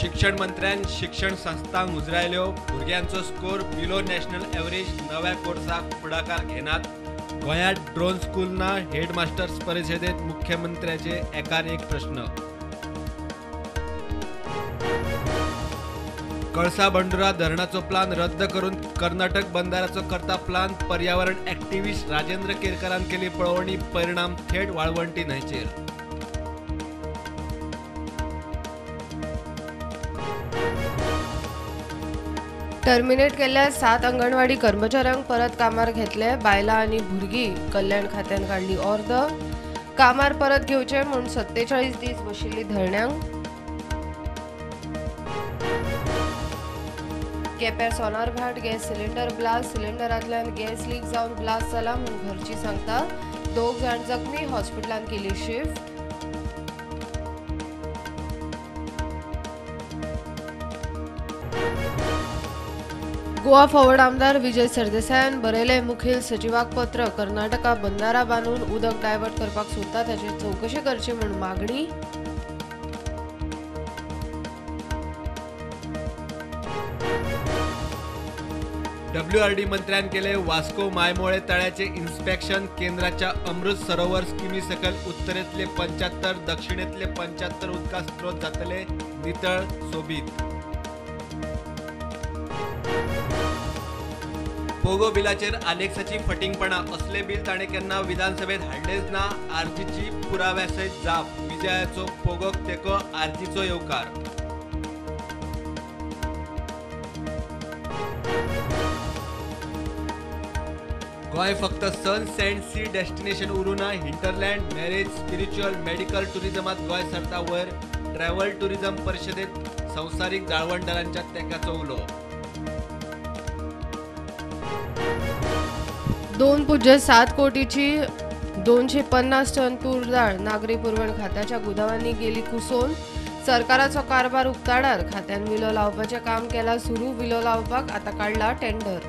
शिक्षण मंत्र्यान शिक्षण संस्थांक मुजरायल्यो, भुरग्यांचो स्कोर बिलो नॅशनल एव्हरेज, नव्या कोर्साक फुडाकार घेनात। गोंयांत ड्रोन स्कूल ना, हेडमास्टर्स परिशदेत मुख्यमंत्र्याचे एकार एक प्रश्न। कळसा बंडुरा धरणाचो प्लान रद्द करून कर्नाटक बंदाराचो करता प्लान, पर्यावरण ॲक्टिव्हिस्ट राजेंद्र केरकरान केली पळोवणी, परिणाम थेट वाळवंटी न्हंयचेर। टर्मिनेट केल्ल्या 7 अंगणवाडी कर्मचाऱ्यांक परत कामार घेतले। बायलां आनी भुरगीं कल्याण खात्यान काडली ऑर्द, कामार परत घेवचे म्हूण 47 दीस बशिल्ली धरण्यांक। केप्यार सोनारभाट गॅस सिलिंडर ब्लास्ट, सिलिंडरांतल्यान गॅस लीक जावन ब्लास्ट जाला म्हूण घरची सांगता। 2 जाण जखमी, हॉस्पिटलांत केली शिफ्ट। गोवा फॉरवर्ड आमदार विजय सरदेसायान बरयलें मुखेल सचिवाक पत्र, कर्नाटका बंदारा बांदून उदक डायवर्ट करपाक सोदता ताचेर चवकशी करची म्हूण मागणी। डब्ल्यूआरडी मंत्र्यान केले वास्को मायमोळे तळ्याचे इन्स्पेक्शन, केंद्राच्या अमृत सरोवर स्किमी सकल उत्तरेतले 75 दक्षिणेतले 75 उदका स्त्रोत जातले नितळ सोबीत। पोगो बिलाचेर आलेक्साची फटिंगपणा, असले बिल ताणें केन्ना विधानसभेत हाडलेच ना, आरजीची पुराव्यासयत जाप, विजयाचो पोगोक तेंको, आरजीचो येवकार। गोंय फक्त सन सँड सी डेस्टिनेशन उरूं ना, हिंटरलँड, मॅरेज, स्पिरिच्युअल, मेडिकल टुरिझमात गोंय सरता वयर, ट्रॅव्हल टुरिझम परिशदेत संवसारीक जाळवणदारांच्या तेंक्याचो उलो। 2.7 कोटीची 250 टन तूर दाळ नागरी पुरवण खात्याच्या गुदावांनी गेली कुसोवन, सरकाराचो कारभार उक्ताडार, खात्यान विलो लावपाचें काम केलां सुरू, विलो लावपाक आतां काडला टेंडर।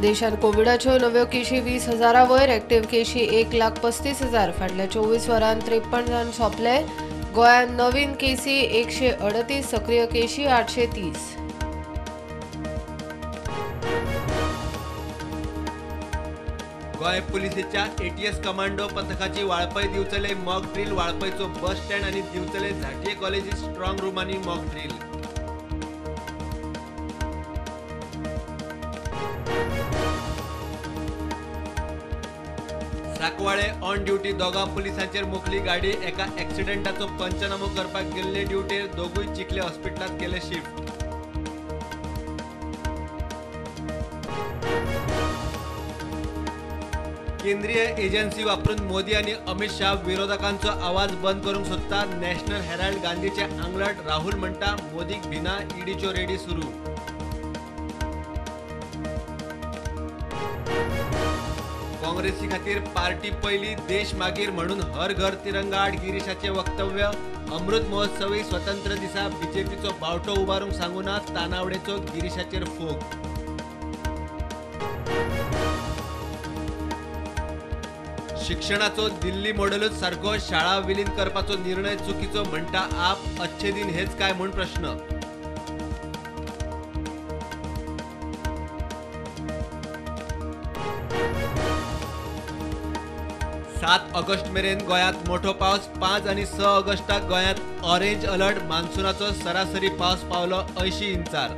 देशांत कोविडाच्यो नव्यो केशी 20,000 वयर, एक्टिव्ह केशी 1,35,000, फाटल्या 24 वरांत 53 जाण सोंपले। गोंयांत नवीन केसी 138, सक्रीय केशी 830। गोंय पुलिसेच्या एटीएस कमांडो पथकाची वाळपय दिवचले मॉक ड्रील, वाळपयचो बस स्टँड आनी दिवचले झांटये कॉलेजीत स्ट्रॉंग रुमांनी mock drill. Sancoale on duty दोगां पुलिसांचेर मोखली गाडी, एका ॲक्सिडेंटाचो पंचनामो करपाक गेल्ले ड्युटेर दोगूय चिखले हॉस्पिटलांत केले शिफ्ट। केंद्रीय एजन्सी वापरून मोदी आनी अमित शाह विरोधकांचो आवाज बंद करूंक सोदता, नॅशनल हेराल्ड गांधीचे आंगलट, राहुल म्हणटा मोदीक भिना, ईडीच्यो रेडी सुरू। काँग्रेसी खातीर पार्टी पयली देश मागीर म्हणून हर घर तिरंगा आड गिरीशाचे वक्तव्य, अमृत महोत्सवी स्वतंत्र दिसा बीजेपीचो बावटो उबारूंक सांगूना, तानावडेचो गिरीशाचेर फोग। शिक्षणाचो दिल्ली मॉडेलूच सारको, शाळा विलीन करपाचो निर्णय चुकीचो म्हणटा आप, अच्छे दिन हेच काय म्हूण प्रश्न। सात ऑगस्ट मेरेन गोंयांत मोठो पावस, 5 आनी 6 ऑगस्टाक गोंयांत ऑरेंज अलर्ट, मान्सूनाचो सरासरी पावस पावलो 80 इंचार।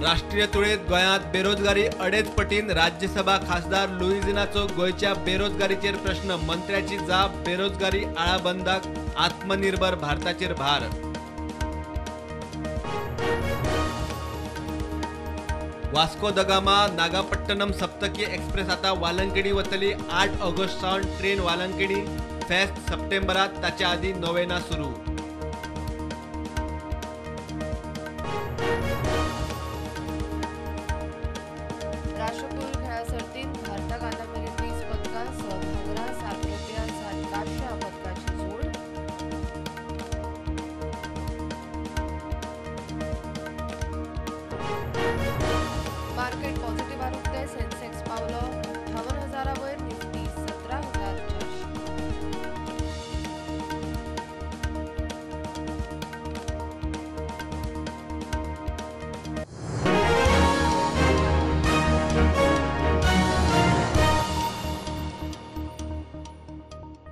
राष्ट्रीय तुळेत गोंयांत बेरोजगारी 2.5 पटीन, राज्यसभा खासदार लुईझिनाचो गोंयच्या बेरोजगारीचेर प्रश्न, मंत्र्याची जाप, बेरोजगारी आळाबंदाक आत्मनिर्भर भारताचेर भार। Vasco the Gama Nagapattinam Saptaki express आता वालंकिणी वतली, 8 ऑगस्ट सावन ट्रेन वालंकिणी, फेस्त सप्टेंबरात, ताच्या आदी नोवेना सुरू।